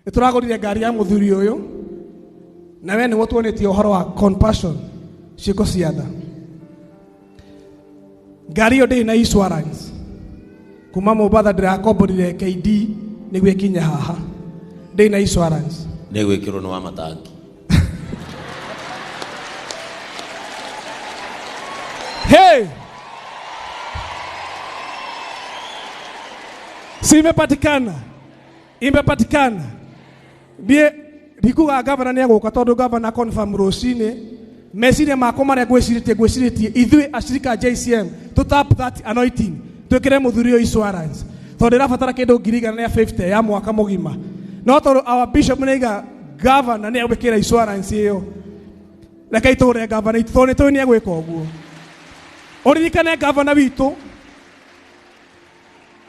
Nĩ tũragũrire ngari ya mũthuri ũyũ na we nĩwe tuonĩtie ũhoro wa compassion, ciĩko cia tha. Ngari ĩyo ndĩrĩ na insurance. Kuma Mombatha ndĩrakomborire KD nĩguo ĩkinye haha. Ndĩrĩ na insurance. Nĩ gwĩkĩrwo nĩ wa matangi. Hey! Si imepatikana. Imepatikana. Ndiĩ ndikuga gavana nĩ egũka tondũ gavana confirm rũcinĩ. Meciria makwa marĩa ngwĩcirĩtie ngwĩcirĩtie ithuĩ ashirika a JCM to tap that anointing twĩkĩre mũthuri ũyũ insurance tondũ ĩrabatara kĩndũ 150,000 ya mwaka mũgima, no tondũ our bishop nĩaiga gavana nĩ egwĩkĩra insurance ĩyo, rekei tũgũre gavana itũ tondũ nĩ tũĩ nĩ egwĩka ũguo. Ũririkane gavana witũ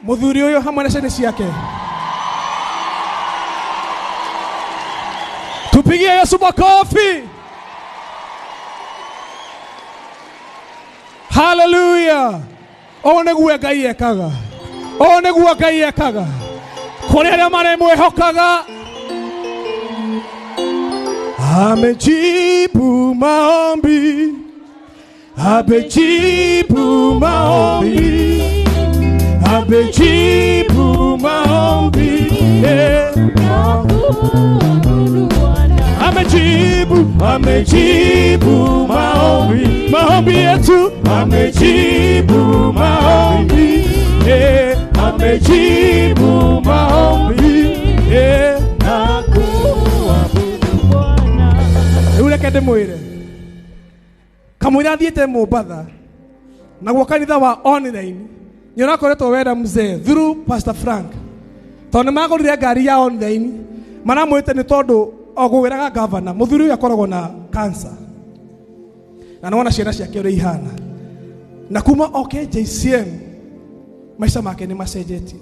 mũthuri ũyũ hamwe na ciana ciake. Tupigie Yesu makofi. Hallelujah. Ũũ nĩguo Ngai ekaga. Ũũ nĩguo Ngai ekaga. Kũrĩ arĩa marĩmwĩhokaga. Amejibu maombi. Amejibu maombi. Amejibu maombi. Amejibu, amejibu maombi. Maombi yetu. Amejibu maombi. Amejibu maombi. Na kuabudu Bwana. Rĩu reke ndĩmwĩre. Kamũira athiĩte Mombatha naguo kanitha wa online nĩ ũrakoretwo wenda mzee through Pastor Frank tondũ nĩ magũrire ngari ya online maramwĩte nĩ tondũ ogũgĩraga gavana mũthuri ũyũ akoragwo na cancer na nĩwona ciana ciake ũrĩa ihana na kuma oke JCM maica make nĩ macenjetie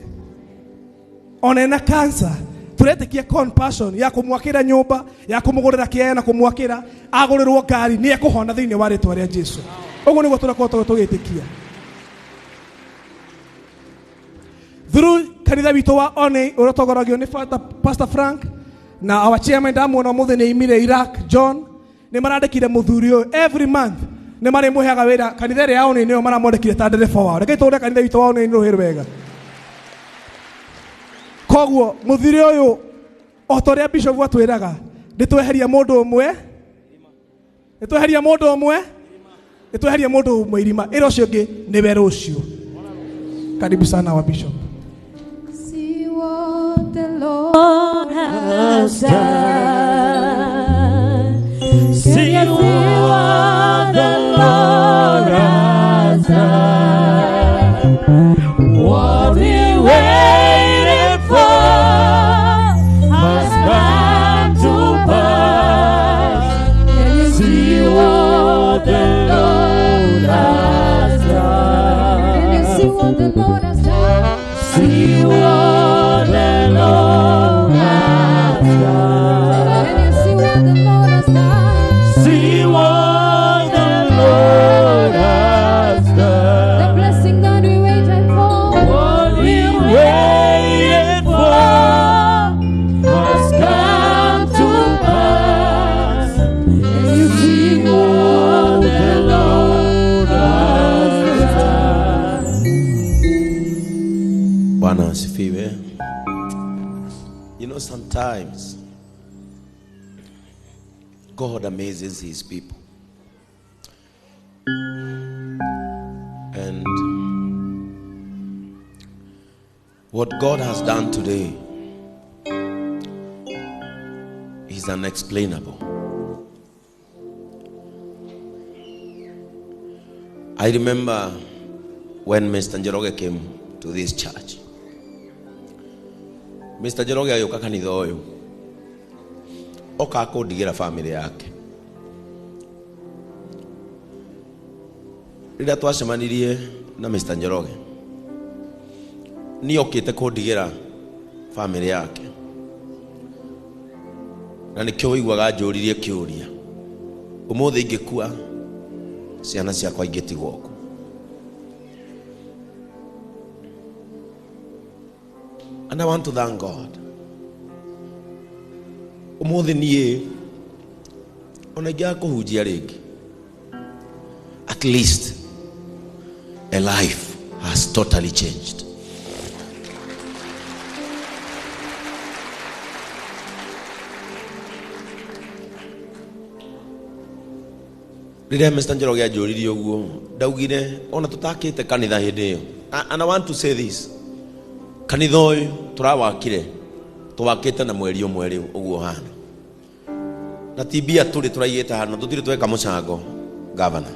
ona ena cancer turetĩkia compassion ya kũmwakĩra nyũmba ya kũmũgũrĩra kĩaya na kũmwakĩra agũrĩrwo ngari nĩ ekũhona thĩinĩ wa rĩtwa rĩa Jesu. Ũguo nĩguo tũrakorwo tũgĩtĩkia through kanitha witũ wa One ũrĩa ũtongoragio nĩ Pastor Frank na our chairman ndamuona ũmũthĩ nĩ aimire Iraq John nĩ marandĩkire mũthuri ũyũ every month nĩ marĩmũheaga wĩra kanitha ĩrĩa ya One nĩyo maramwandĩkire ta ndereba wao. Rekei tũhũre kanitha witũ wa One rũhĩ rwega. Koguo mũthuri ũyũ o ta ũrĩa bishop atwĩraga nĩtweheria mũndũ ũmwe, nĩtweheria mũndũ ũmwe, nĩtweheria mũndũ ũmwe irima, ĩra ũcio ũngĩ nĩwe rũciũ. Karibu sana wa bishop. See what the Lord has done. See what the Lord has done. What we waited for has come to pass. Can you see what the Lord has done? Can you see what the Lord has done? See what the Lord has done. Can you see what the Lord has done? See what the Lord has done. The blessing that we waited for. What we waited for has come to pass. Can you see what the Lord has done? Bwana asifiwe. You know, sometimes God amazes his people. And what God has done today is unexplainable. I remember when Mr. Njoroge came to this church. Mr. Njoroge agĩũka kanitha ũyũ oka kũndigĩra family yake. Rĩrĩa twacemanirie na Mr. Njoroge niĩ okĩte kũndigĩra family yake, na nĩkĩo ũiguaga njũririe kĩũria, ũmũthĩ ingĩkua ciana ciakwa ingĩtigwo kũ? And I want to thank God Ũmũthĩ niĩ ona ingĩaga kũhunjia rĩngĩ, at least a life has totally changed. Rĩrĩa Mr. Njoroge anjũririe ũguo, ndaugire ona tũtakĩte kanitha hĩndĩ ĩyo. And I want to say this, kanitha ũyũ tũrawakire, tũwakĩte na mweri ũmwe rĩu ũguo hana, na ti mbia tũrĩ tũraigĩte handũ, tũtirĩ tweka mũcango. Governor,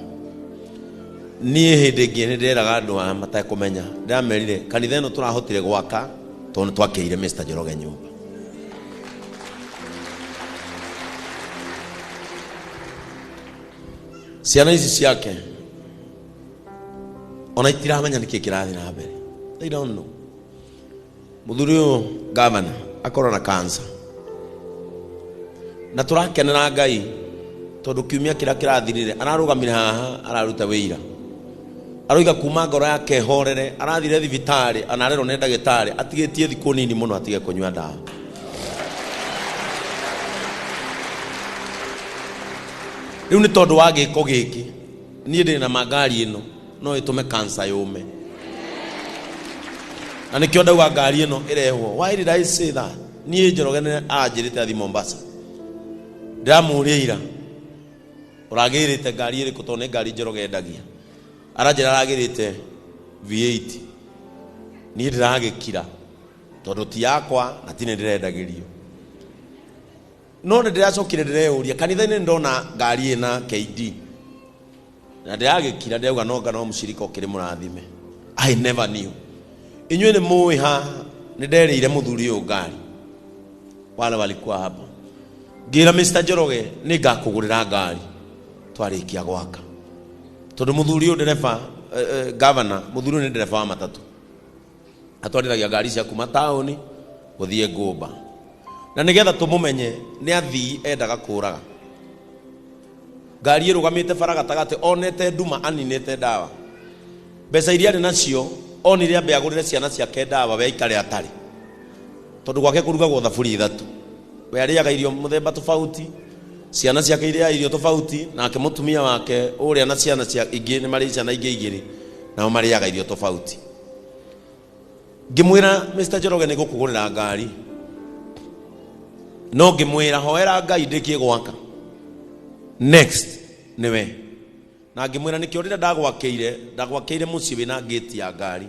niĩ hĩndĩ ĩngĩ nĩ ndĩreraga andũ aya matekũmenya, ndĩramerire kanitha ĩno tũrahotire gwaka tondũ nĩ twakĩire Mr. Njoroge nyũmba. Ciana ici ciake ona itiramenya nĩkĩ kĩrathiĩ na mbere, they don't know. Mũthuri ũyũ governor akorwo na cancer, na tũrakenera Ngai tondũ kiumia kĩrĩa kĩrathirire ararũgamire haha araruta wĩira, aroiga kuma ngoro yake horere, arathire thibitarĩ anarerwo nĩ ndagĩtarĩ atigĩtie thikũ nini mũno atige kũnyua ndawa. Rĩu nĩ tondũ wa gĩko gĩkĩ, niĩ ndĩ na mangari ĩno no ĩtũme cancer yũme, na nĩkĩo ndauga ngari ĩno ĩrehwo. Why did I say that? Niĩ Njoroge nĩ aranjĩrĩte athi Mombasa, ndĩramũria ira ũragĩrĩte ngari ĩrĩkũ, tondũ nĩ ngari Njoroge endagia, aranjĩra aragĩrĩte V8. Niĩ ndĩragĩkira tondũ ti yakwa na ti nĩ ndĩrendagĩrio, no nĩ ndĩracokire ndĩreyũria kanitha-inĩ ndona ngari ĩna KD na ndĩragĩkira, ndĩrauga no nga no mũcirika ũkĩrĩ mũrathime. I never knew. Inyuĩ nĩ mũĩ haha nĩ nderĩire mũthuri ũyũ ngari, wale walikuwa hapa, ngĩra Mr. Njoroge nĩ ngakũgũrĩra ngari twarĩkia gwaka, tondũ mũthuri ũyũ ndereba, governor, mũthuri ũyũ nĩ ndereba wa matatũ, atwarithagia ngari cia kuma taũni gũthiĩ Ngũmba, na nĩgetha tũmũmenye nĩ athii endaga kũraga ngari ĩrũgamĩte bara gatagatĩ, onete nduma aninĩte ndawa, mbeca iria arĩ nacio onire ambe agũrĩre ciana ciake ndawa, we aikare atarĩ, tondũ gwake kũrugagwo thaburi ithatũ, we arĩaga irio mũthemba tofauti, ciana ciake irĩaga irio tofauti, nake mũtumia wake ũrĩa na ciana cia ingĩ nĩ marĩ ciana ingĩ igĩrĩ, nao marĩaga irio tofauti. Ngĩmwĩra Mr. Njoroge nĩ ngũkũgũrĩra ngari, no ngĩmwĩra hoera Ngai ndĩkie gwaka next nĩwe, na ngĩmwĩra nĩkĩo rĩrĩa ndagwakĩire mũciĩ wĩna gate ya ngari,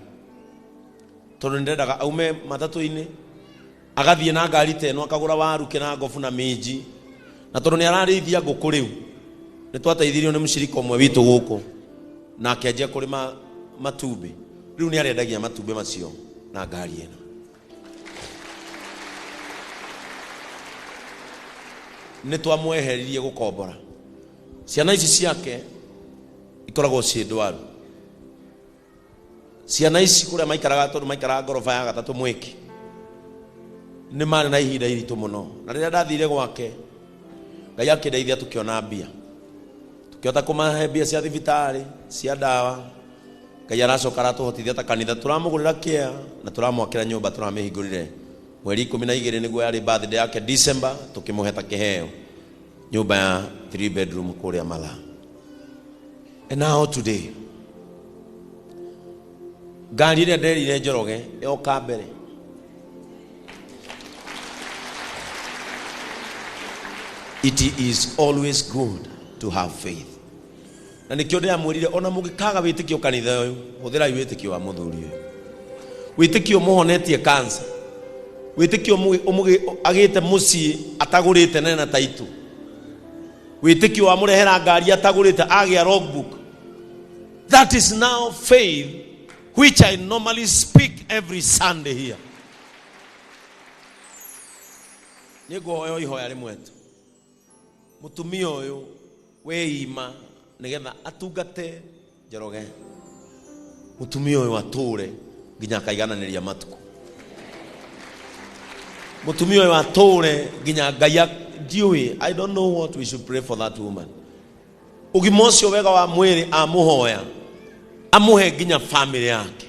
tondũ nĩndendaga aume matatũ-inĩ agathiĩ na ngari ta ĩno akagũra waru kĩrangobu na minji, na tondũ nĩ ararĩithia ngũkũ rĩu nĩ twateithirio nĩ mũcirika ũmwe witũ gũkũ, na akĩanjia kũrĩma matumbĩ, rĩu nĩ arendagia matumbĩ macio na ngari ĩno. Nĩ twamweheririe gũkombora. Ciana ici ciake ikoragwo ciĩ ndwaru. Ciana ici kũrĩa maikaraga, tondũ maikaraga ngoroba ya gatatũ mwĩki, nĩ marĩ na ihinda iritũ mũno, na rĩrĩa ndathire gwake Ngai akĩndeithia tũkĩona mbia, tũkĩhota kũmahe mbia cia thibitarĩ, cia ndawa. Ngai aracoka aratũhotithia ta kanitha, tũramũgũrĩra kĩa na tũramwakĩra nyũmba, tũramĩhingũrire mweri 12 nĩguo yarĩ birthday yake December, tũkĩmũhe ta kĩheo nyũmba ya 3 bedroom kũrĩa Malaa. And now today ngari ĩrĩa nderire Njoroge yoka mbere. It is always good to have faith. Na nĩkĩo ndĩramwĩrire ona mũngĩkaga wĩtĩkio kanitha ũyũ, hũthĩrai wĩtĩkio wa mũthuri ũyũ. Wĩtĩkio mũhonetie cancer, wĩtĩkio agĩte mũciĩ atagũrĩte nena taitũ, wĩtĩkio wamũrehera ngari atagũrĩte agĩa logbook. That is now faith which I normally speak every Sunday here. Nĩ ngũhoya ihoya rĩmwe tu, mũtumia ũyũ wĩima nĩgetha atungate Njoroge, mũtumia ũyũ atũre nginya akaigananĩria matukũ, mũtumia ũyũ atũre nginya Ngai ndiũĩ. I don't know what we should pray for that woman. Ũgima ũcio wega wa mwĩrĩ amũhoya amũhe nginya family yake.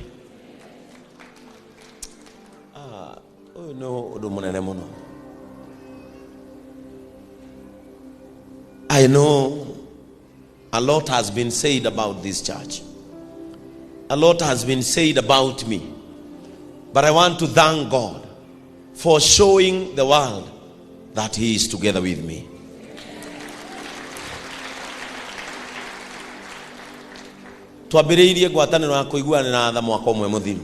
Ũyũ nĩ ũndũ mũnene mũno. I know a lot has been said about this church. A lot has been said about me. But I want to thank God for showing the world that He is together with me. Twambĩrĩirie ngwatanĩro ya kũiguanĩra tha mwaka ũmwe mũthiru.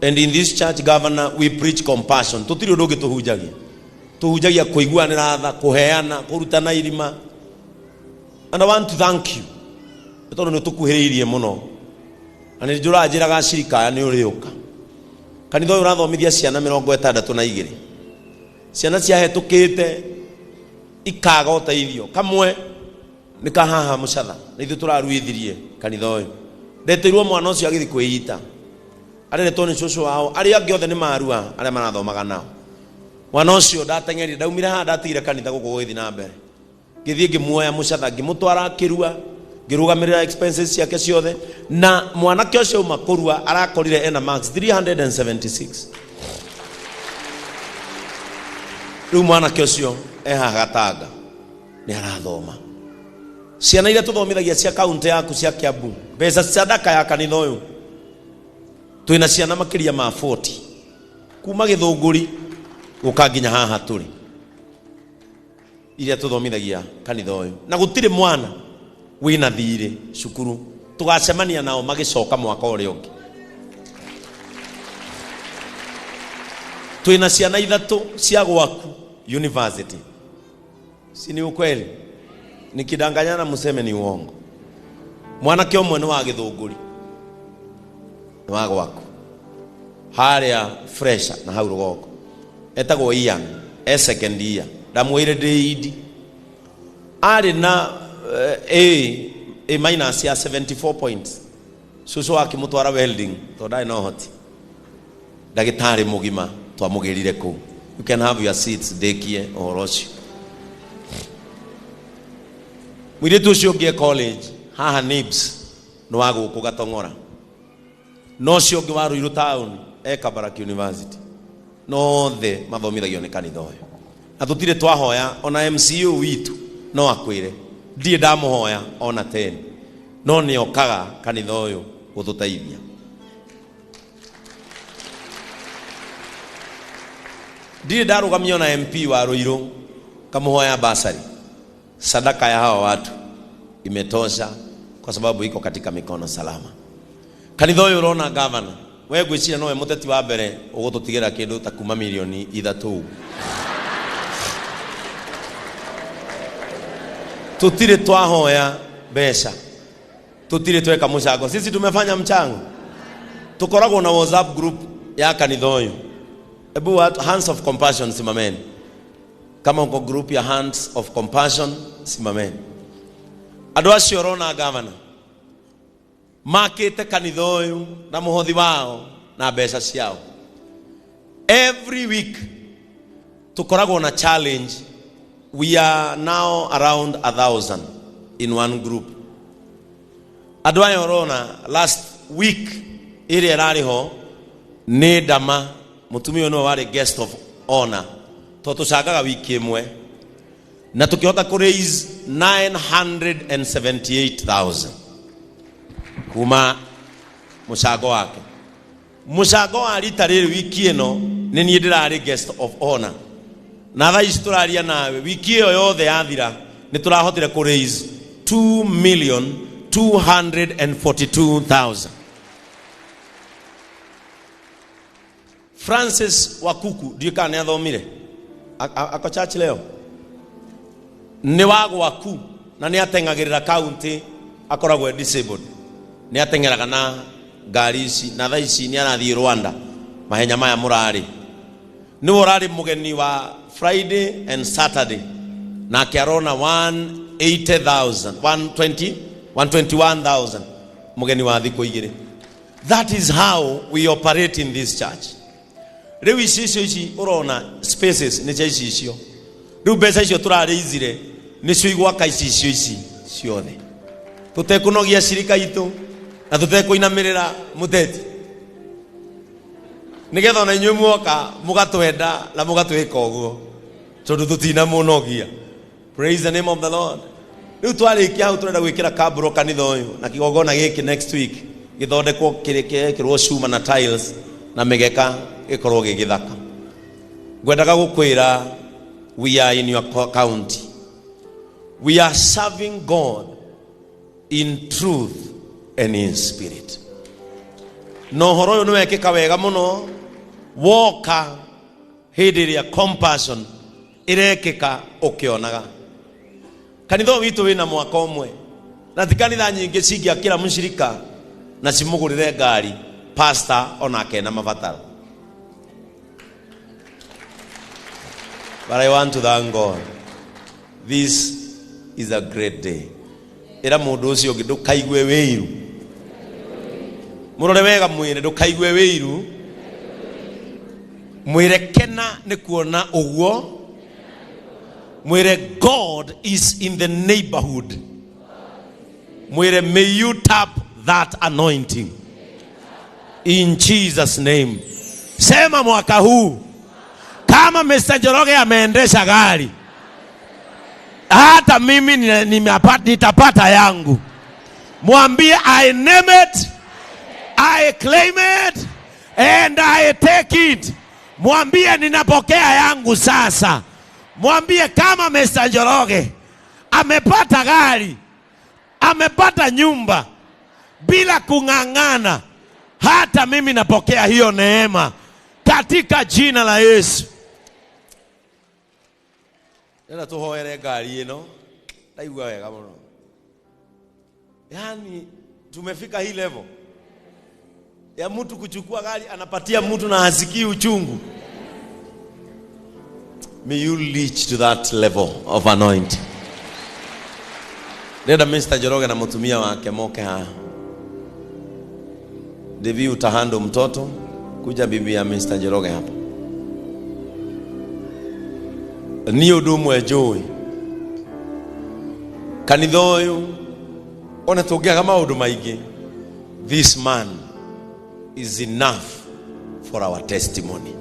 And in this church, Governor, we preach compassion. Tũtirĩ ũndũ ũngĩ tũhunjagia. Tũhunjagia kũiguanĩra tha, kũheana, kũrutana irima. And I want to thank you. Nĩ tondũ nĩ ũtũkuhĩrĩirie mũno. Na nĩ njũranjĩraga cirika aya nĩ ũrĩũka. Kanitha ũyũ ũrathomithia ciana 62. Ciana ciahĩtũkĩte ikaga ũteithio. Kamwe nĩ ka haha mũcatha. Na ithuĩ tũraruithirie kanitha ũyũ. Ndetĩirwo mwana ũcio agĩthiĩ kwĩita. Areretwo nĩ cũcũ wao. Arĩa angĩ othe nĩ marua arĩa marathomaga nao. Mwana ũcio ndateng'erire, ndaumire haha ndatigire kanitha gũkũ gũgĩthiĩ na mbere. Ngĩthiĩ ngĩmuoya mũcatha, ngĩmũtwara kĩrua, ngĩrũgamĩrĩra expenses ciake ciothe. Na mwanake ũcio auma kũrua arakorire ena marks 376. Rĩu mwanake ũcio e haha Gatanga nĩ arathoma. Ciana iria tũthomithagia cia kaunti yaku cia Kiambu, mbeca sadaka ya kanitha ũyũ, twĩna ciana makĩria ma 40 kuma Gĩthũngũri gũka nginya haha tũrĩ, iria tũthomithagia kanitha ũyũ. Na gũtirĩ mwana wĩna thirĩ cukuru tũgacemania nao magĩcoka mwaka ũrĩa ũngĩ. Twĩna ciana ithatũ cia gwaku university. Si ni ukweli? Nikidanganyana museme ni uongo. Mwanake ũmwe nĩ wa Gĩthũngũri, nĩ wa gwaku harĩa fresha na hau rũgongo, etagwo Ian, e second year. Ndamwĩrire ndĩ indi arĩ na A minus ya 74 points. Cũcũ akĩmũtwara welding tondũ ndarĩ na ũhoti. Ndagĩtarĩ mũgima twamũgĩrire kũu. You can have your seats, ndĩkie ũhoro ũcio. Mũirĩtu ũcio ũngĩ e college haha NIBS nĩ wa gũkũ Gatong'ora. No ũcio ũngĩ wa Ruiru town e Kabarak University. No othe mathomithagio nĩ kanitha ũyũ. Na tũtirĩ twahoya ona MCU witũ no akwĩre ndirĩ ndamũhoya ona 10, no nĩ okaga kanitha ũyũ gũtũteithia. Ndirĩ ndarũgamia ona MP wa Ruiru kamũhoya basari. Sadaka ya hawa watu imetosha kwa sababu iko katika mikono salama. Kanitha ũyũ ũrona governor, we ngwĩciria nowe mũteti wa mbere ũgũtũtigĩra kĩndũ ta kuma milioni ithatũ ũguo. Tũtirĩ twahoya mbeca, tũtirĩ tweka mũcango. Sisi tumefanya mchango. Tukoragwo na WhatsApp group ya kanitha ũyũ. Ebu watu, Hands of Compassion, simameni. Kama uko group ya Hands of Compassion, simameni. Andũ acio ũrona governor makĩte kanitha ũyũ na mũhothi wao na mbeca ciao. Every week tukoragwo na challenge. We are now around 1,000 in one group. Andũ aya ũrona last week ĩrĩa ĩrarĩ ho nĩ Ndama, mũtumia ũyũ nĩwe warĩ guest of honor, tondũ tũcangaga wiki ĩmwe na tũkĩhota kũ raise 978,000 kuma mũcango wake. Mũcango wa rita rĩrĩ wiki ĩno nĩ niĩ ndĩrarĩ guest of honor, na thaa ici tũraria nawe wiki ĩyo yothe yathira nĩ tũrahotire kũ raise 2,242,000. Francis Wakuku ndiũĩ kana nĩ athomire. Ako church leo, nĩ wa gwaku na nĩ ateng'agĩrĩra county, akoragwo e disabled, nĩ ateng'eraga na ngari ici na thaa ici nĩ arathiĩ Rwanda mahenya maya mũrarĩ. Nĩwe ũrarĩ mũgeni wa Friday and Saturday, nake arona 180,000, 120, 121,000 mũgeni wa thikũ igĩrĩ. That is how we operate in this church. Rĩu icicio ici ũrona spaces nĩ cia icicio. Rĩu mbeca icio tũrarĩizire nĩcio igwaka icicio ici ciothe, tũtekũnogia cirika itũ na tũtekũinamĩrĩra mũteti, nĩgetha ona inyuĩ muoka mũgatwenda na mũgatwĩka ũguo, tondũ tũtinamũnogia. Praise the name of the Lord. Rĩu twarĩkia hau tũrenda gwĩkĩra kaburo kanitha ũyũ na kĩgongona gĩkĩ next week gĩthondekwo kĩrĩkĩrwo cuma na tiles na mĩgeka gĩkorwo gĩ gĩthaka. Ngwendaga gũkwĩra, we are in your county. We are serving God in truth and in spirit. Na ũhoro ũyũ nĩ wekĩka wega mũno woka hĩndĩ ĩrĩa compassion ĩrekĩka ũkĩonaga. Kanitha ũyũ witũ wĩna mwaka ũmwe na ti kanitha nyingĩ cingĩakĩra mũcirika na cimũgũrĩre ngari pastor onake na mabataro. But I want to thank God. This is a great day. Ĩra mũndũ ũcio ũngĩ, ndũkaigue wĩiru. Mũrore wega, mwĩre ndũkaigue wĩiru. Mwĩre kena nĩ kuona ũguo. Mwĩre God is in the neighborhood. Mwĩre may you tap that anointing in Jesus name. Sema mwaka huu kama Mr. Njoroge ameendesha gari, hata mimi nitapata yangu. Mwambie I name it, I claim it and I take it. Mwambie ninapokea yangu sasa. Mwambie kama Mr. Njoroge amepata gari, amepata nyumba bila kung'ang'ana, hata mimi napokea hiyo neema katika jina la Yesu. Ĩra tũhoere ngari ĩno, ndaigua wega mũno. Yani tumefika hii level ya mtu kuchukua gari anapatia mtu na hasikii uchungu. May you reach to that level of anointing. Ndĩrenda Mr. Njoroge na mũtumia wake moke haha. Devi, utahando mtoto kuja bibi ya Mr. Njoroge hapa. Niĩ ũndũ ũmwe njũĩ, kanitha ũyũ ona tũngĩaga maũndũ maingĩ, this man is enough for our testimony.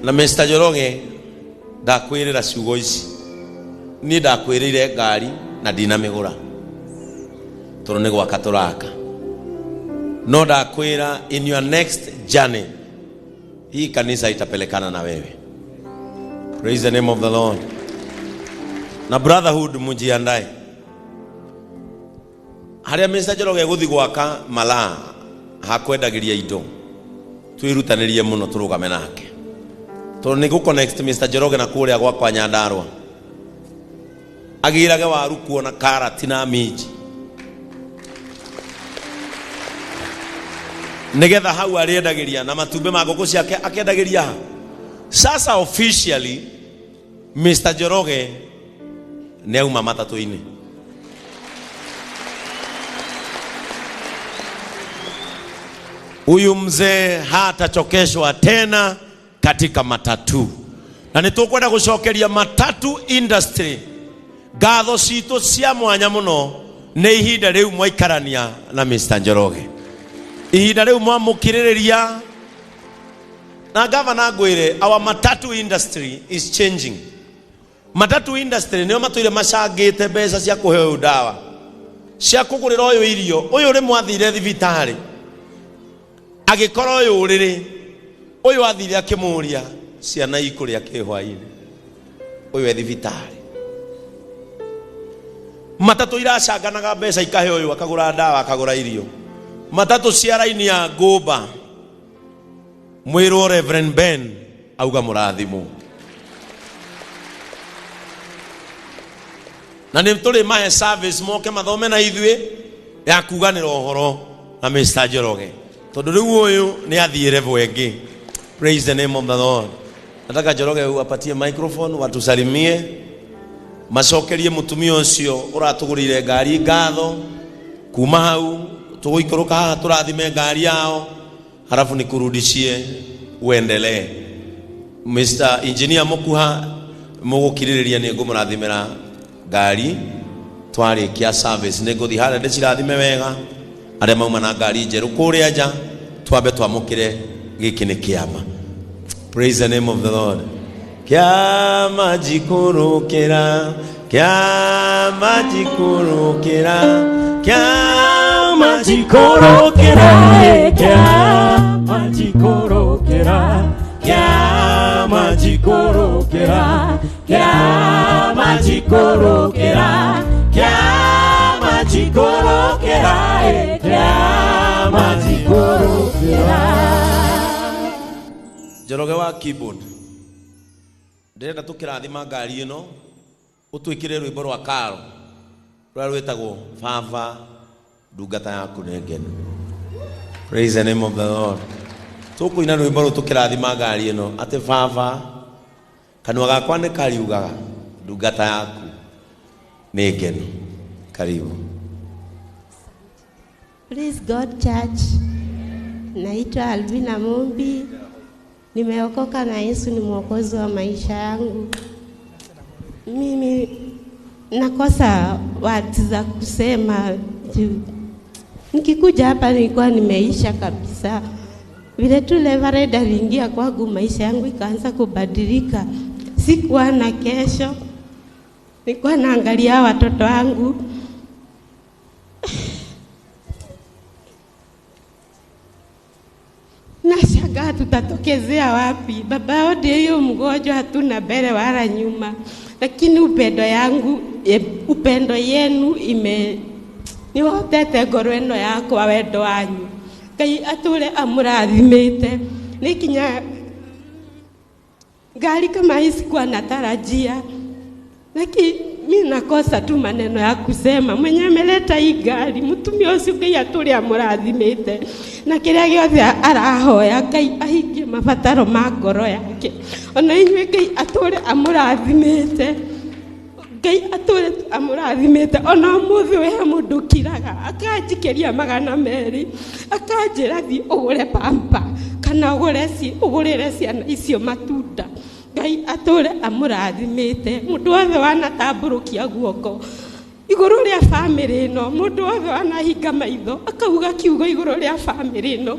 Na Mr. Njoroge, ndakwĩrĩra ciugo ici, niĩ ndakwĩrĩire ngari na ndinamĩgũra tondũ nĩ gwaka tũraka, no ndakwĩra in your next journey hii kanisa itapelekana na wewe. Praise the name of the Lord. Na brotherhood, mujiandae harĩa Mr. Njoroge gũthi gwaka malaa hakwendagĩria indo, twĩrutanĩrie mũno tũrũgame nake tondũ nĩ gũconnect Mr. Njoroge na kũrĩa gwakwa Nyandarũa, agĩrage waru kuona karati na minji nigetha hau arĩendagĩria na matumbĩ ma ngũkũ ciake akĩendagĩria ha. Sasa officially Mr. Njoroge nĩ auma matatũ-inĩ. Huyu mzee hatachokeshwa tena katika matatu, na nĩ tũkwenda gũcokeria matatu industry ngatho citũ cia mwanya mũno nĩ ihinda rĩu mwaikarania na Mr. Njoroge, ihinda rĩu mwamũkirĩrĩria. Na gavana, ngwĩre, our matatu industry is changing. Matatu industry nĩo matũire macangĩte mbeca cia kũhe ũyũ ndawa, cia kũgũrĩra ũyũ irio. Ũyũ rĩmwe athire thibitarĩ agĩkora ũyũ ũrĩrĩ, ũyũ athire akĩmũria ciana ikũrĩa kĩ hwainĩ, ũyũ e thibitarĩ. Matatũ iracanganaga mbeca ikahe ũyũ akagũra ndawa, akagũra irio. Matatũ cia raini ya ngũmba, mwĩrwo Reverend Ben auga mũrathimwo, na nĩ tũrĩ mahe service moke mathome na ithuĩ ya kuganĩra ũhoro na Mr. Njoroge tondũ rĩu ũyũ nĩ athiĩ level ĩngĩ. Praise the name of the Lord. Nataka Njoroge uwapatie microphone watusalimie, macokerie mũtumia ũcio ũratũgũrĩire ngari ngatho. Kuma hau tũgũikũrũka haha tũrathime ngari yao, halafu nikurudishie uendelee. Mr. Engineer Mukuha, mũgũkirĩrĩria nĩ ngũmũrathimĩra ngari twarĩkia service. Nĩ ngũthiĩ harĩa ndĩcirathime wega arĩa mauma na ngari njerũ kũrĩa nja, twambe twamũkĩre. Gĩkĩ nĩ kĩama. Praise the name of the Lord. Kĩama njikũrũkĩra, kĩama njikũrũkĩra, kĩama njikũrũkĩra, Kĩama njikũrũkĩra, kĩama njikũrũkĩra, kĩama njikũrũkĩra, kĩama njikũrũkĩra, kĩama njikũrũkĩra. Njoroge wa keyboard, ndĩrenda tũkĩrathima ngari ĩno ũtwĩkĩre rwĩmbo rwa karo rũrĩa rwĩtagwo baba ndungata yaku nĩ ngenu. Praise the name of the Lord. Tũkũina rwĩmbo rũu tũkĩrathima ngari ĩno atĩ baba kanua gakwa nĩ kariugaga ndungata yaku nĩ ngenu. Karibu. Praise God Church. Naitwa Alvina Mumbi. Nimeokoka na Yesu ni mwokozi wa maisha yangu. Mimi nakosa words za kusema. Nikikuja hapa nilikuwa nimeisha kabisa. Vile tu Reverend aliingia kwangu maisha yangu ikaanza kubadilika. Sikuwa na kesho. Nilikuwa naangalia watoto wangu. Nashangaa tutatokezea wapi? Baba yao ndiye hiyo mgonjwa, hatuna mbele wala nyuma. Lakini upendo yangu, upendo yenu ime niwotete ngoro ĩno yakwa wendo wanyu. Ngai atũre amũrathimĩte. Nĩ kinya ngari kama hii sikuwa natarajia. Lakini mi nakosa tu maneno ya kusema. Mwenye ameleta hii gari, mũtumia ũcio Ngai atũre amũrathimĩte. Na kĩrĩa gĩothe arahoya Ngai ahingie mabataro ma ngoro yake. Ona inyuĩ Ngai atũre amũrathimĩte. Ngai atũre amũrathimĩte. Ona ũmũthĩ ũyũ he mũndũ ũkiraga akanjikĩria 200, akanjĩra thiĩ ũgũre pampa kana ũgũrĩre ciana icio matunda. Ngai atũre amũrathimĩte. Mũndũ wothe wanatambũrũkia guoko igũrũ rĩa bamĩrĩ ĩno, mũndũ wothe wanahinga maitho akauga kiugo igũrũ rĩa bamĩrĩ ĩno,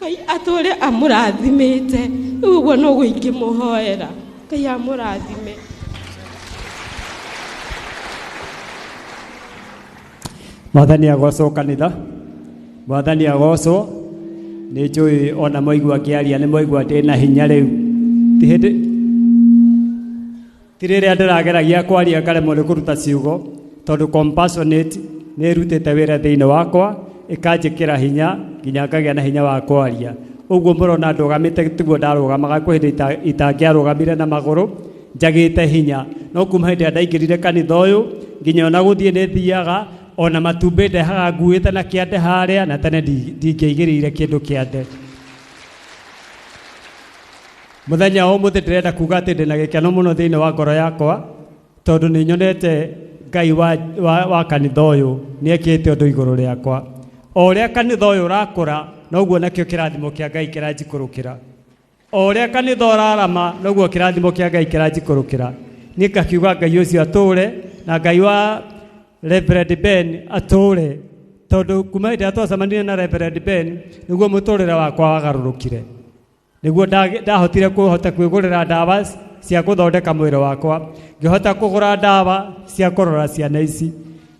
Ngai atũre amũrathimĩte. Rĩu ũguo noguo ingĩmũhoera. Ngai amũrathime. Mwathani agocwo kanitha. Mwathani agocwo. Nĩ njũĩ ona mwaigua ngĩaria nĩ mwaigua ndĩna hinya rĩu. Ti hĩndĩ ti rĩrĩa ndĩrageragia kwaria ngaremwo nĩ kũruta ciugo, tondũ compassionate nĩ ĩrutĩte wĩra thĩinĩ wakwa ĩkanjĩkĩra hinya nginya ngagĩa na hinya wa kwaria. Ũguo mũrona ndũgamĩte tiguo ndarũgamaga kwĩ hĩndĩ itangĩarũgamire na magũrũ njagĩte hinya. No kuma hĩndĩ ĩrĩa ndaingĩrire kanitha ũyũ nginya ona gũthiĩ nĩ thiaga, ona matumbĩ ndehaga nguĩte na kĩande harĩa, na tene ndingĩaigĩrĩire kĩndũ kĩande. Mũthenya wa ũmũthĩ ndĩrenda kuga atĩ ndĩna gĩkeno mũno thĩinĩ wa ngoro yakwa, tondũ nĩ nyonete Ngai wa kanitha ũyũ nĩ ekĩte ũndũ igũrũ rĩakwa. O ũrĩa kanitha ũyũ ũrakũra, noguo nakĩo kĩrathimo kĩa Ngai kĩranjikũrũkĩra. O ũrĩa kanitha ũrarama, noguo kĩrathimo kĩa Ngai kĩranjikũrũkĩra. Niĩ ngakiuga Ngai ũcio atũũre, na Ngai wa Reverend Ben atũũre, tondũ kuma hĩndĩ ĩrĩa twacemanirie na Reverend Ben nĩguo mũtũrĩre wakwa wagarũrũkire. Nĩguo ndahotire kũhota kwĩgũrĩra ndawa cia gũthondeka mwĩrĩ wakwa, ngĩhota kũgũra ndawa cia kũrora ciana ici,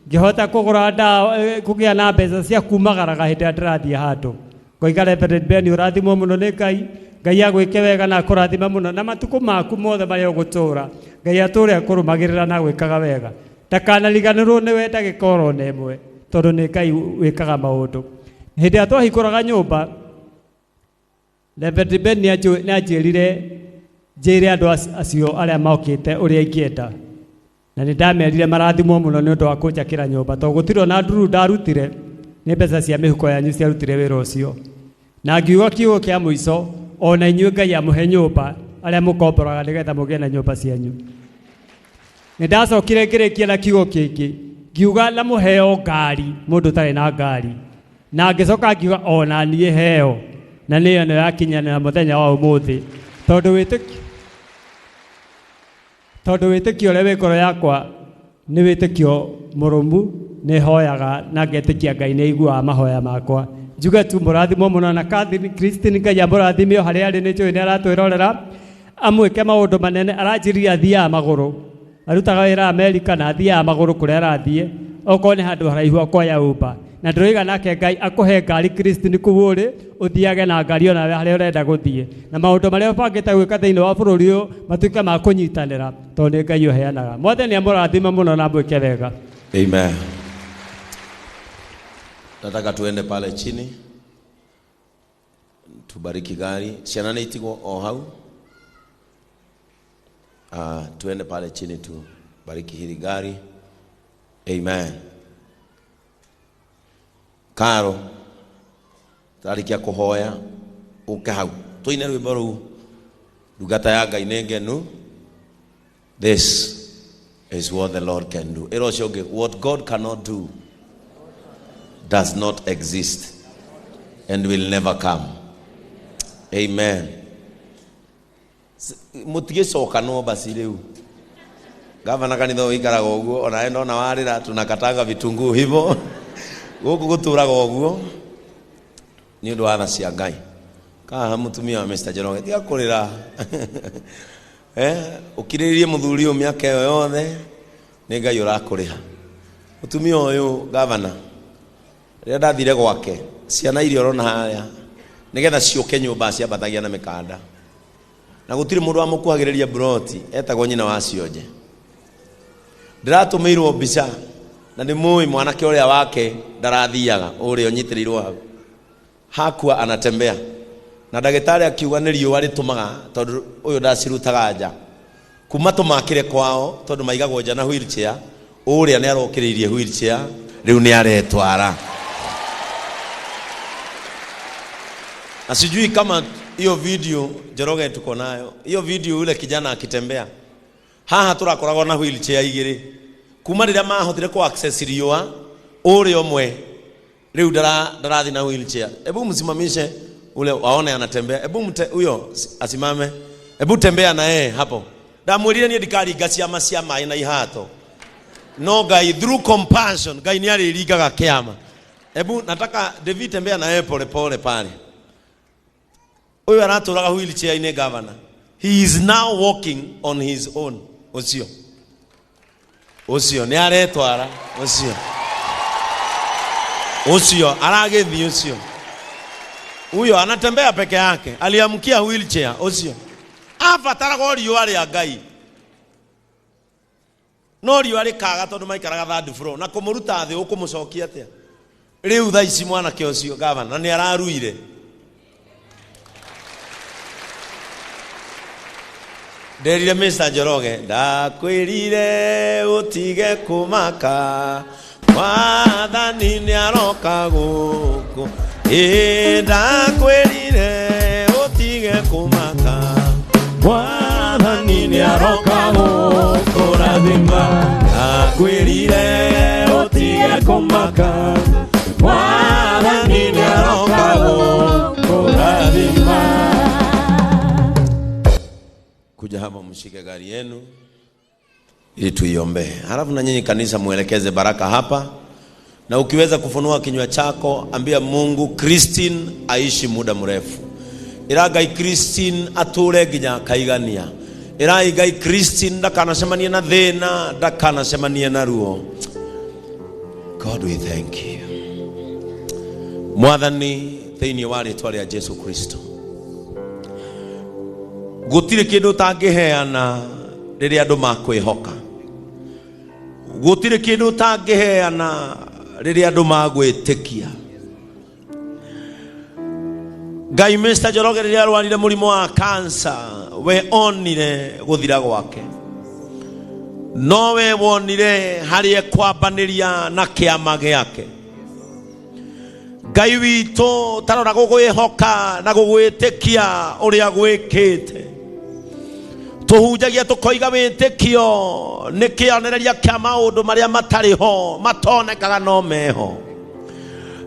ngĩhota kũgũra ndawa, kũgĩa na mbeca cia kumagaraga hĩndĩ ĩrĩa ndĩrathiĩ handũ. Ngoiga Reverend Ben ũrathimwo mũno nĩ Ngai, Ngai agwĩke wega na akũrathime mũno, na matukũ maku mothe marĩa ũgũtũũra Ngai atũũre akũrũmagĩrĩra na agwĩkaga wega. Ndakanariganĩrwo nĩwe ndagĩka oro na ĩmwe, tondũ nĩ Ngai wĩkaga maũndũ. Hĩndĩ ĩrĩa twahingũraga nyũmba, Reverend Ben nĩanjĩrire njĩre andũ acio arĩa mokĩte ũrĩa ingĩenda. Na nĩ ndamerire marathimwo mũno nĩ ũndũ wa kũnjakĩra nyũmba, tondũ gũtirĩ ona nduru ndarutire, nĩ mbeca cia mĩhuko yanyu ciarutire wĩra ũcio. Na ngiuga kiugo kĩa mũico, ona inyuĩ Ngai amũhe nyũmba, arĩa mũkomboraga nĩgetha mũgĩe na nyũmba cianyu. Nĩ ndacokire ngĩrĩkia na kiugo kĩngĩ, ngiuga na mũheo ngari, mũndũ ũtarĩ na ngari. Na ngĩcoka ngiuga ona niĩ heo, na nĩyo ĩno yakinyanĩra mũthenya wa ũmũthĩ. Tondũ wĩtĩkio ũrĩa wĩ ngoro yakwa nĩ wĩtĩkio mũrũmu, nĩ hoyaga na ngetĩkia Ngai nĩ aiguaga mahoya makwa. Njuge tu mũrathimwo mũno na Catherine Christine Ngai amũrathime o harĩa arĩ, nĩ njũĩ nĩ aratwĩrorera, amwĩke maũndũ manene. Aranjĩrire athiaga magũrũ, arutaga wĩra Amerika na athiaga magũrũ kũrĩa arathiĩ, okorwo nĩ handũ haraihu akoya Uber. Na ndĩroiga nake Ngai akũhe ngari Christine kũu ũrĩ, ũthiage na ngari onawe harĩa ũrenda gũthiĩ, na maũndũ marĩa ũbangĩte gwĩka thĩinĩ wa bũrũri ũyũ matuĩke ma kũnyitanĩra, tondũ nĩ Ngai ũheanaga. Mwathani amũrathime mũno na amwĩke wega. Amen. Nataka tuende pale chini tubariki gari. Ciana nĩ itigwo o hau. Tuende pale chini tubariki hili gari. Amen. Karo tarikia kuhoya uke hau tuine rwimbo rũu, ndungata ya Ngai nĩ ngenu. This is what the Lord can do. Ĩra ũcio ũngĩ, what God cannot do does not exist and will never come. Amen. Mũtigĩcokanwo basi rĩu. Gavana kanitha ũikaraga ũguo, onawe ndona warĩra tunakatanga vitunguu hivo. Gũkũ gũtũraga ũguo nĩ ũndũ wa tha cia Ngai. Kaha mũtumia wa Mr. Njoroge, tiga kũrĩra. Ũkirĩrĩrie mũthuri ũyũ mĩaka ĩyo yothe, nĩ Ngai ũrakũrĩha. Mũtumia ũyũ gavana, rĩrĩa ndathire gwake, ciana iria ũrona harĩa, nĩgetha ciũke nyũmba ciambatagia na mĩkanda. Na gũtirĩ mũndũ wamũkuhagĩrĩria broti, etagwo nyina wa cionje. Ndĩratũmĩirwo mbica, na nĩ mũĩ mwanake ũrĩa wake ndarathiaga, ũrĩa ũnyitĩrĩirwo hau. Hakua anatembea. Na ndagĩtarĩ akiuga nĩ riũa rĩtũmaga, tondũ ũyũ ndacirutaga nja. Kuma tũmakĩre kwao, tondũ maigagwo nja na wheelchair, ũrĩa nĩ arokĩrĩirie wheelchair, rĩu nĩ aretwara. Na sijui kama hiyo video Njoroge tuko nayo. Hiyo video yule kijana akitembea. Haha tũrakoragwo na wheelchair igĩrĩ. Kuma rĩrĩa mahotire ku access riũa, ũrĩa ũmwe rĩu ndarathi na wheelchair. Hebu msimamishe ule waone anatembea. Hebu huyo asimame. Hebu tembea na yeye hapo. Ndamwĩrire niĩ ndikaringa ciama cia maĩ na ihato. No Ngai through compassion, Ngai nĩ arĩringaga kĩama. Hebu nataka David tembea na yeye pole pole pale. Huyu aratũraga wheelchair-inĩ governor. He is now walking on his own. Ũcio. Ũcio nĩ aretwara. Ũcio. Ũcio aragĩthiĩ ũcio. Huyo anatembea peke yake. Aliamkia wheelchair ũcio. Abataraga riũa rĩa Ngai. No riũa rĩkaga tondũ maikaraga third floor na kũmũruta thĩ ũkũmũcokia atĩa? Rĩu thaa ici mwanake ũcio gavana na nĩ araruire. Nderire Mr. Njoroge, ndakwĩrire ũtige kũmaka, Mwathani nĩ aroka gũkũ. Ĩ ndakwĩrire ũtige kũmaka, Mwathani nĩ aroka gũkũ rathima. Ndakwĩrire ũtige kũmaka, Mwathani nĩ aroka gũkũ rathima. Kuja hapa mshike gari yenu ili tuiombee. Halafu na nyinyi kanisa muelekeze baraka hapa, na ukiweza kufunua kinywa chako ambia Mungu Christine aishi muda mrefu. Ira Ngai Christine ature nginya akaigania. Ira Ngai Christine ndakanacemanie na thĩna, ndakanacemanie na ruo. God, we thank you. Mwathani, thĩinĩ wa rĩtwa rĩa Jesu Kristo, gũtirĩ kĩndũ ũtangĩheana rĩrĩa andũ makwĩhoka. Gũtirĩ kĩndũ ũtangĩheana rĩrĩa andũ magwĩtĩkia. Ngai Mr. Njoroge rĩrĩa arwarire mũrimũ wa cancer, we onire gũthira gwake. No we wonire harĩa ekwambanĩria na kĩama gĩake. Ngai witũ tarora gũgwĩhoka na gũgwĩtĩkia ũrĩa gwĩkĩte. Tũhunjagia tũkoiga wĩtĩkio nĩ kĩonereria kĩa maũndũ marĩa matarĩ ho, matonekaga no meho.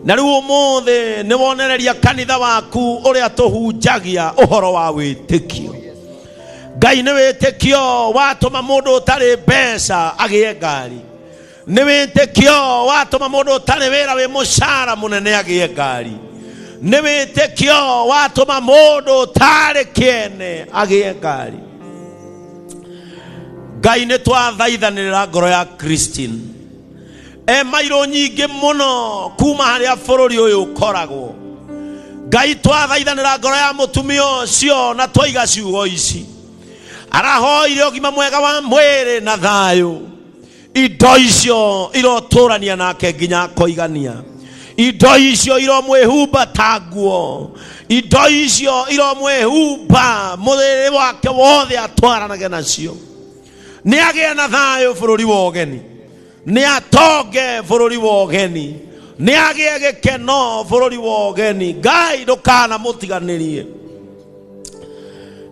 Na rĩu ũmũthĩ nĩ wonereria kanitha waku ũrĩa tũhunjagia ũhoro wa wĩtĩkio. Ngai nĩ wĩtĩkio watũma mũndũ ũtarĩ mbeca agĩe ngari. Nĩ wĩtĩkio watũma mũndũ ũtarĩ wĩra wĩ mũcara mũnene agĩe ngari. Nĩ wĩtĩkio watũma mũndũ ũtarĩ kĩene agĩe ngari. Ngai nĩ twathaithanĩrĩra ngoro ya Christine. E mairũ nyingĩ mũno kuma harĩa bũrũri ũyũ ũkoragwo. Ngai twathaithanĩra ngoro ya mũtumia ũcio na twaiga ciugo ici. Arahoire ũgima mwega wa mwĩrĩ na thayũ. Indo icio irotũrania nake nginya akoigania. Indo icio iromwĩhumba ta nguo. Indo icio iromwĩhumba mũthĩrĩ wake wothe atwaranage nacio. Nĩ agĩe na thayũ bũrũri wa ũgeni. Nĩ atonge bũrũri wa ũgeni. Nĩ agĩe gĩkeno bũrũri wa ũgeni. Ngai ndũkanamũtiganĩrie.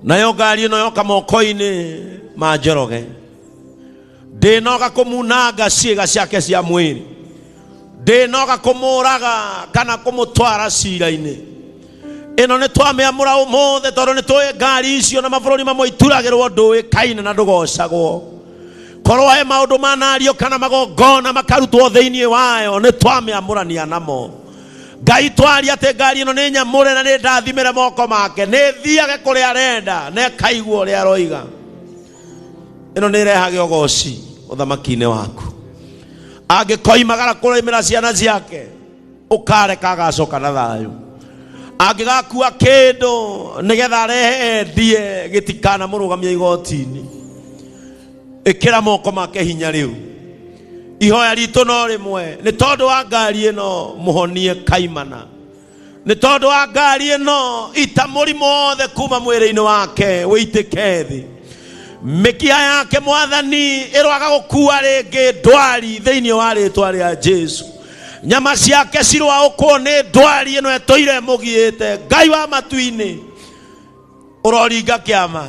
Nayo ngari ĩno yoka moko-inĩ ma Njoroge. Ndĩnoga kũmunanga ciĩga ciake cia mwĩrĩ. Ndĩnoga kũmũraga kana kũmũtwara cira-inĩ. Ĩno nĩ twamĩamũra ũmũthĩ tondũ nĩ tũĩ ngari icio na mabũrũri mamwe ituragĩrwo ndũĩkaine na ndũgocagwo. Korwo he maũndũ manario kana magongona makarutwo thĩinĩ wayo nĩ twamĩamũrania namo. Ngai twaria atĩ ngari ĩno nĩ nyamũre na nĩ ndathimĩre moko make, nĩ thiage kũrĩa arenda na ĩkaigua ũrĩa aroiga. Ĩno nĩ ĩrehage ũgoci ũthamaki-inĩ waku. Angĩkoimagara kũrĩmĩra ciana ciake, ũkareka agacoka na thayũ. Angĩgakua kĩndũ nĩgetha arehe endie gĩtikanamũrũgamia igoti-inĩ. Ĩkĩra moko make hinya rĩu. Ihoya ritũ no rĩmwe, nĩ tondũ wa ngari ĩno mũhonie kaimana. Nĩ tondũ wa ngari ĩno ita mũrimũ wothe kuma mwĩrĩ-inĩ wake wĩitĩke thĩ. Mĩkiha yake mwathani ĩroaga gũkua rĩngĩ ndwari thĩinĩ wa rĩtwa rĩa Jesu. Nyama ciake ciroaũkwo nĩ ndwari ĩno ĩtũire ĩmũgiĩte. Ngai wa matu-inĩ ũroringa kĩama.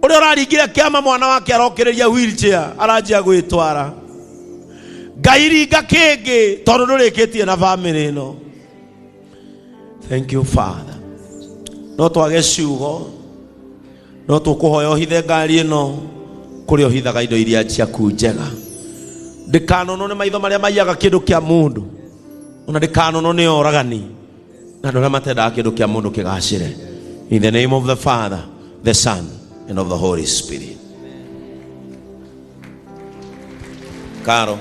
Ũrĩa ũraringire kĩama mwana wake arokĩrĩria wheelchair aranjia gwĩtwara. Ngai ringa kĩngĩ tondũ ndũrĩkĩtie na bamĩrĩ ĩno. Thank you Father. No twage ciugo, no tũkũhoya ũhithe ngari ĩno kũrĩa ũhithaga indo iria ciaku njega. Ndĩkanonwo nĩ maitho marĩa maiyaga kĩndũ kĩa mũndũ, ona ndĩkanonwo nĩ oragani na andũ arĩa matendaga kĩndũ kĩa mũndũ kĩgacĩre. In the name of the Father, the Son, and of the Holy Spirit. Karo.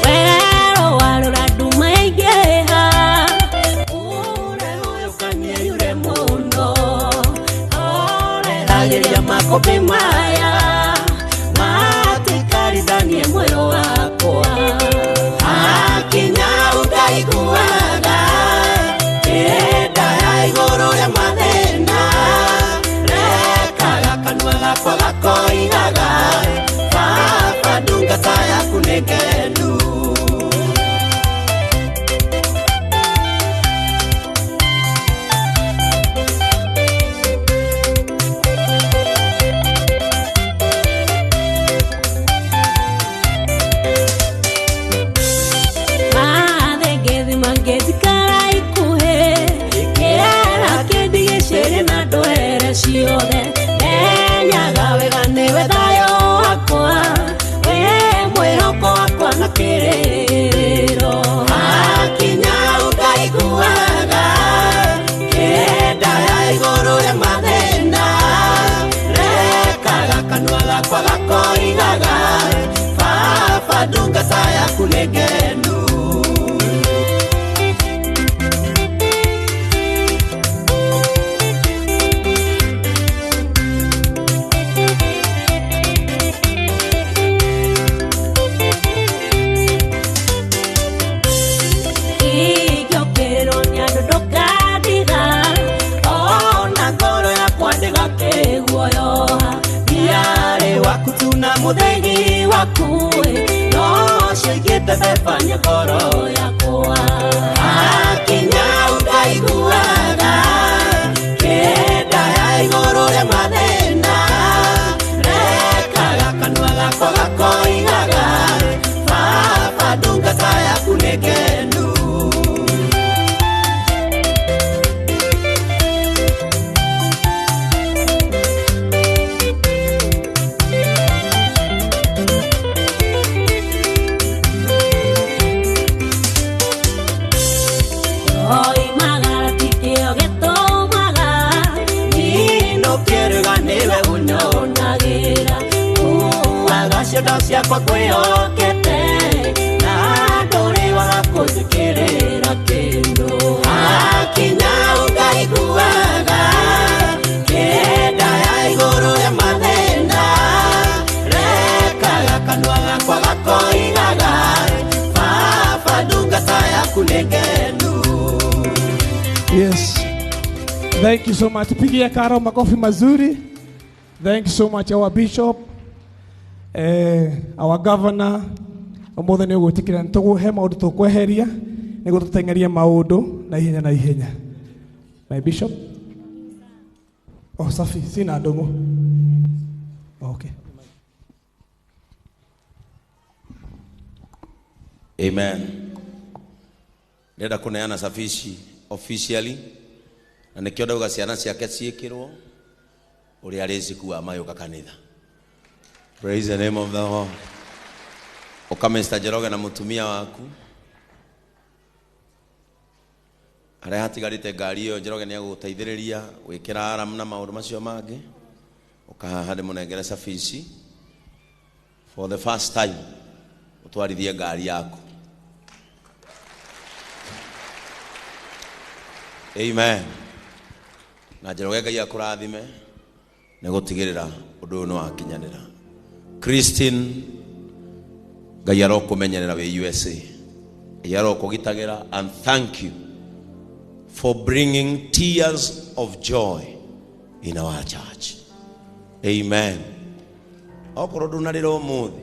Wero warora nduma yaingĩha, ũrehũyũkanie yure mũno. Horeragĩria makũmbĩ maya, matikaritanie muoyo wakwa. Hakinya ũndaiguaga, kĩrĩnda ya igũrũ rĩa mathĩna. Rekaga kanua gakwa gakoigaga, Baba ndungata yaku nĩ ngenu. Mathengezi mangĩthikara ikuhĩ, kĩera kĩndigicĩrie na ndwere ciothe. Menyaga wega nĩwe thayũ wakwa, wĩ mwĩhoko wakwa na kĩrĩro. Hakinya ũndaiguaga, kĩrĩnda ya igũrũ rĩa mathĩna. Rekaga kanua gakwa gakoigaga, Baba ndungata yaku nĩ ngenu. Ingĩũkĩrĩrwo nĩ andũ ndũkandiga, ona ngoro yakwa ndĩgakĩguoyoha. Ndiarĩ waku tu na mũthĩgi waku, no Cioigĩte bebania ngoro yakwa akinya ũkaiguaga kĩenda ya igũrũ rĩa mathĩna rekaga kanua gakwa gakoigaga baba ndungata yaku nĩ kenu. Ciakwa kwĩhokete na ndũrĩ wa kũnjĩkĩrĩra kĩndũ akinya ũkaiguaga kĩenda ya igũrũ rĩa mathĩna rekaga kanua gakwa gakoigaga baba ndungata yaku nĩ kenu. Yes. Thank you so much. Pigia Karo makofi mazuri. Thank you so much our bishop. Our governor umuthi ni ugutikira nituguhe maundu tukweheria niguo tutengerie maundu na ihenya na ihenya. My bishop. Oh, safi sina ndungu. Okay. Amen. Ndenda kuneana safishi officially na nikio ndauga ciana ciake ciikirwo uria arĩcikua magĩũka kanitha. Praise the name of the Lord. Oka Mr. Njoroge na mutumia waku aria hatigarite ngari iyo Njoroge ni agũgũteithĩrĩria gwĩkĩra alarm na maũndũ macio mangĩ. Ũka haha ndĩmũnengere cabici for the first time ũtwarithie ngari yaku. Amen. Na Njoroge Ngai akũrathime nĩ gũtigĩrĩra ũndũ ũyũ nĩ wakinyanĩra. Christine Ngai arokũmenyerera wĩ USA. Ngai arokũgitagĩra, and thank you for bringing tears of joy in our church. Amen. Okorwo ndunarĩra ũmũthĩ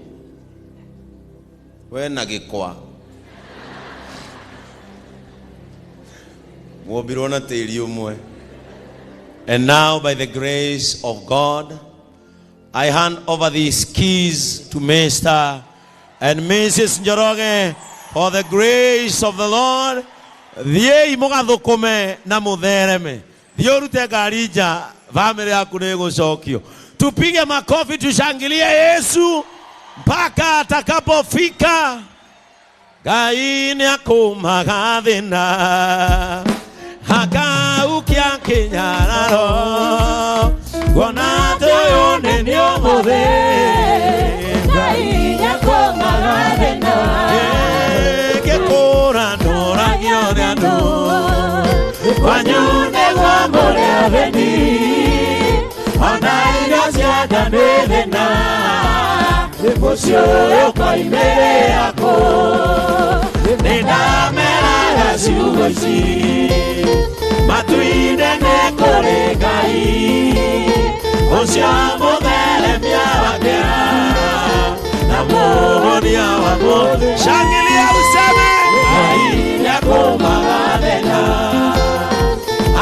we na gĩkwa mwombirwo na tĩri ũmwe. And now by the grace of God I hand over these keys to Mr. and Mrs. Njoroge for the grace of the Lord. Thiĩi mũgathũkũme na mũthereme. Thiĩ ũrute ngari nja, family yaku nĩ ĩgũcokio. Tupige makofi tushangilie Yesu mpaka atakapofika. Ngai nĩakũmaga thĩna akaukia kĩnyararo kuona atĩ ũyũ nĩ niĩ ũmũthĩ. Ngai nĩakũmaga thĩna ngĩkũra ndũragio nĩ andũ kwanyu nĩguo mũrĩ athĩni ona irio cia nda nĩ thĩna mũciĩ ũyũ ũkoimĩrĩra kũ nĩndameraga ciugo ici matu-inĩ nĩ kũrĩ Ngai ũcio mũtheremia wa kĩeha na mũhonia wa mũthĩ. Shangilia useme Ngai nĩakũmaga thĩna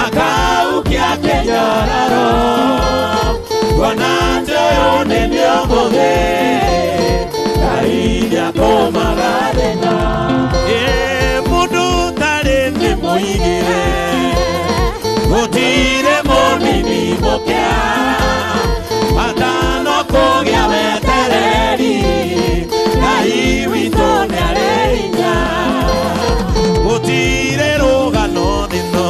akaukia kĩnyararo kuona atĩ ũyũ nĩ niĩ ũmũthĩ. Ngai nĩakũmaga thĩna. Mũndũ ũtarĩ nĩ mũigĩre gũtirĩ mũnini mũkĩa atano kũgĩa wetereri Ngai witũ nĩarĩ hinya gũtirĩ rũgano thĩno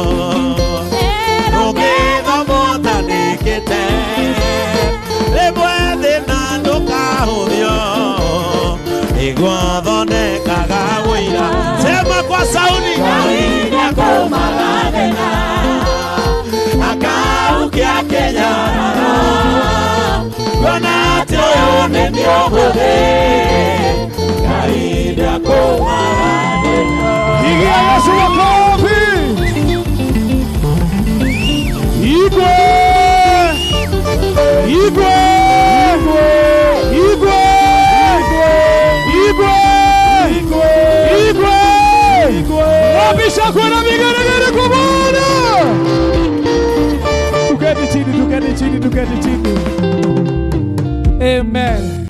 rũngĩthomwo ũtandĩkĩte rĩmwe thĩna ndũkahũthio nĩguo thondekaga ũira. Sema kwa sauti Ngai nĩakũmaga thĩna akaukia kĩnyararo kuona atĩ ũyũ nĩ niĩ ũmũthĩ. Ngai nĩakũmaga thĩna. Pigia Yesu makofi. Igwe! Igwe! Igwe! Igwe! Amen.